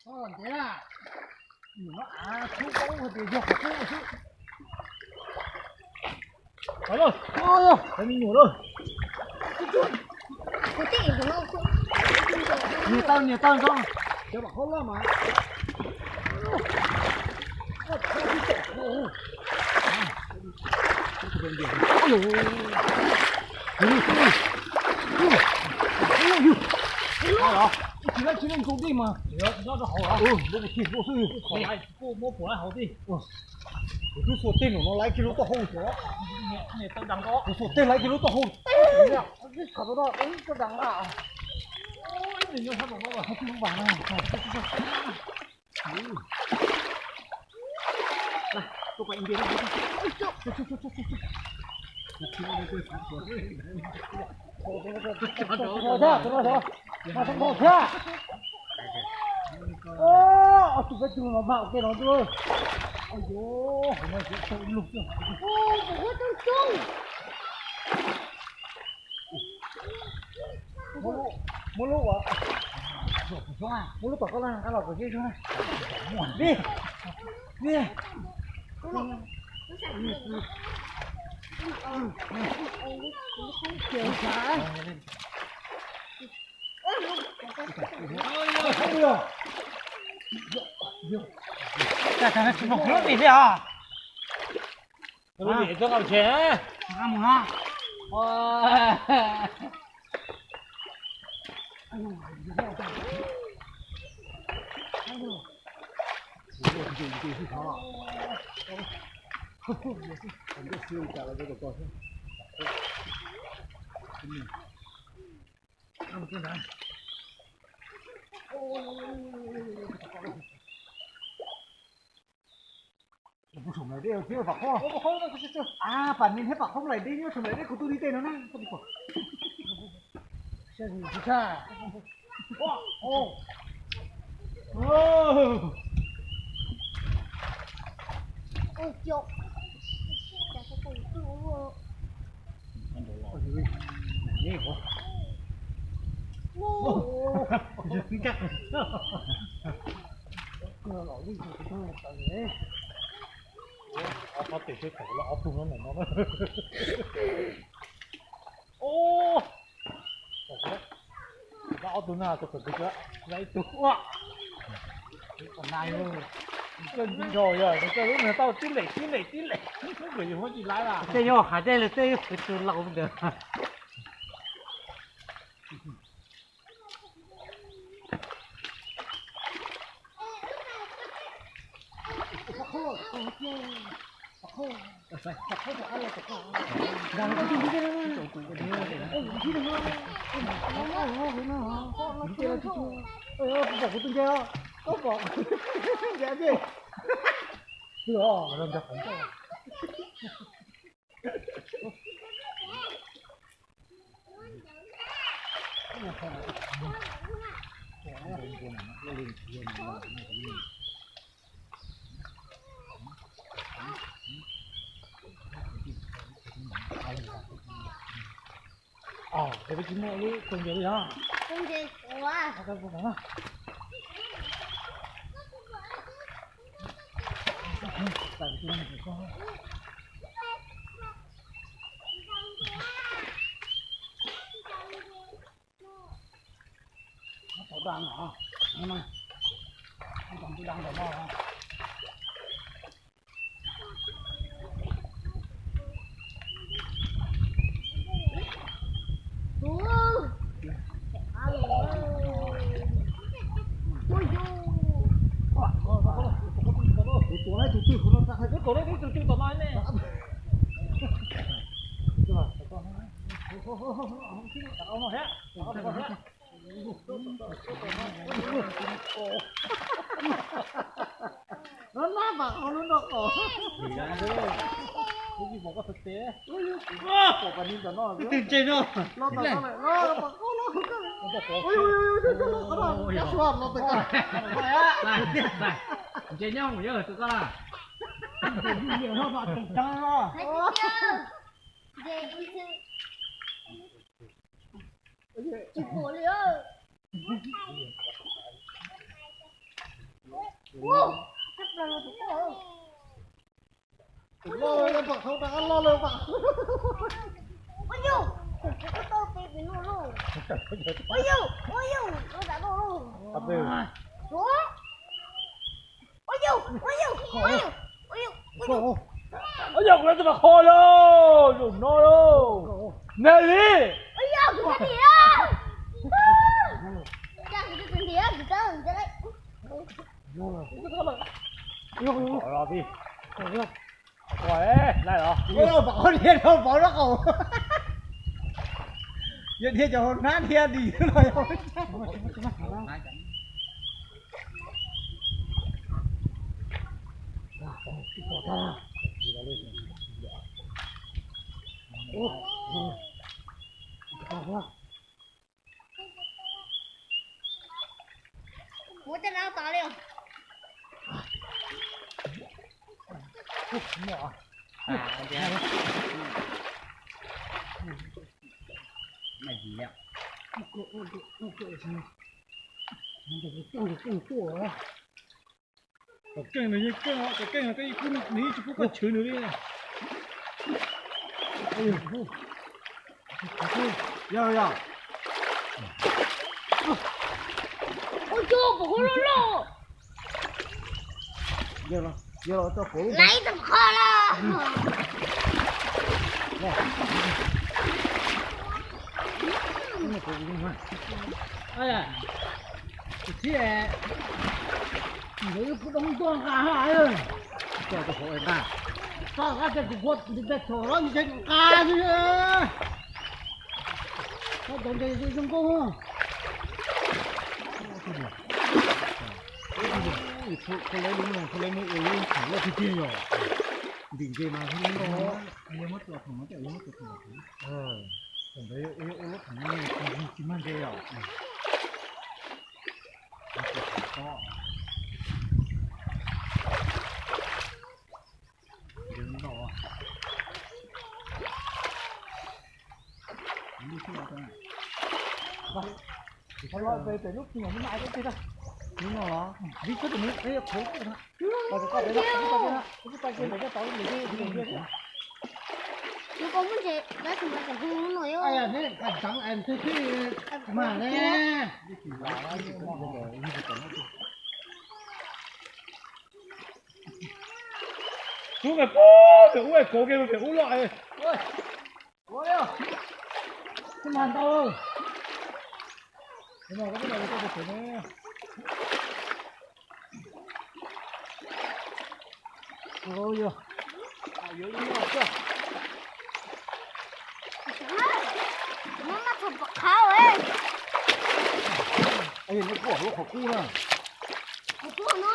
Ntev na, nyuam no av tub paub hais tias yog qhov qub xwb. Qhov lawm, qhov me nyuam lawm. Nias tau, nias tau nrho, cov vam qhob loj mas. Ib tsis laib tsis laib ntxuv dej mas nyob rau hauv, nyob rau hauv xwb. Kuv twb xuas tej num no laiv kiag lub taub hau xwb. Kuv xuas tej laiv kiag lub taub hau. Tus peb tug no mas ua ke no ntuj. Muab lub ua, muab lub tom koj na, koj los kom zeb zog na. Vij, Vij. Tsis mus lub vim li os. Lub vim txoj qab tsheb. Mus no. Pam nis thiab pam qhob laim deb nyob saum laim deb kuv tus li tej no na. Ob pab tes sib tawm los ob tug no no. Ob tug no tus pem tus tsuav, ib tug ua. Nws coj ntsis nrho yog nws coj lub nws tau tib lem tib lem tib lem, yus muab tsis laib lawm. Tej yog hais dej li tej yog kwv tus laus ntawd. Ces peb tsis muaj lub txuas ntses li os. Tau daj no, tau daj ntawm no. Tus tuav tus twg kuv no txav hais, tus tuav tus twg tom no ne. No nab mas qhov lub no qos. Twb ntse no. Ntse nyob mus yog tus koj na. Tsis pom li. Tus loj, yog pom thaum ntawd loj lawm mas. Ua yus, kuv kuj tau peb peb no lauj. Ua yus, ua yus, ua yus, ua yus, ua yus, ua yus, ua yus. Ua yog kuv lawv tus mas qho lauj, zaum no lauj. Nag li. Ua yog kuv tus ntiav. Kuv tus ntiav, kuv tus ntiav. Ua, laij los. Ua, pom dhia rau pov lub qaum. Yog dhia cov hauv hnab dhia dim los yog. Muab coj nab tod li. Cov keej nws yeej keej os, cov keej no koj yeej pub, nws yeej tsis pub koj chwv nws li. Yog, yog. Ua, cua kuv kuj loj loj. Yog los, yog los tso kuv lub. Laiv tus qhov los. Tus txhiab, nkawd pub doob ntuag nqa ha. Tso rau hauv nqa. Tso qab tias kuv kuv ntes thaum los ntes nqa xwb. Koj tau ntes zoo nkauj. Koj lawv mus, koj lawv mus ua lub theem loj tiag tiag yog. Ntim nce mas zoo nkauj. Thaum ntawd ua lub theem tsis mag nce os. Tus qhov loj pem pem lub tsis mam li mam ib teg tag. Lub no los, vib tsuab tus nws qhov lub no. Los tus koj pem no, tus koj pem no, tus koj pem no, tus koj pem no. Tus koj muab ntses dab tsis nqa kom hu no yom. Neb qas tseev es tus twb mas ne. Tus pem ub es kauv kiag pem ub loj. Ua li, tsis mag ntau. Ua li, yuav li no xwb. Muab maj txog pom qhauv es. Neb kuj lub qhov kub na. Qhov kub no.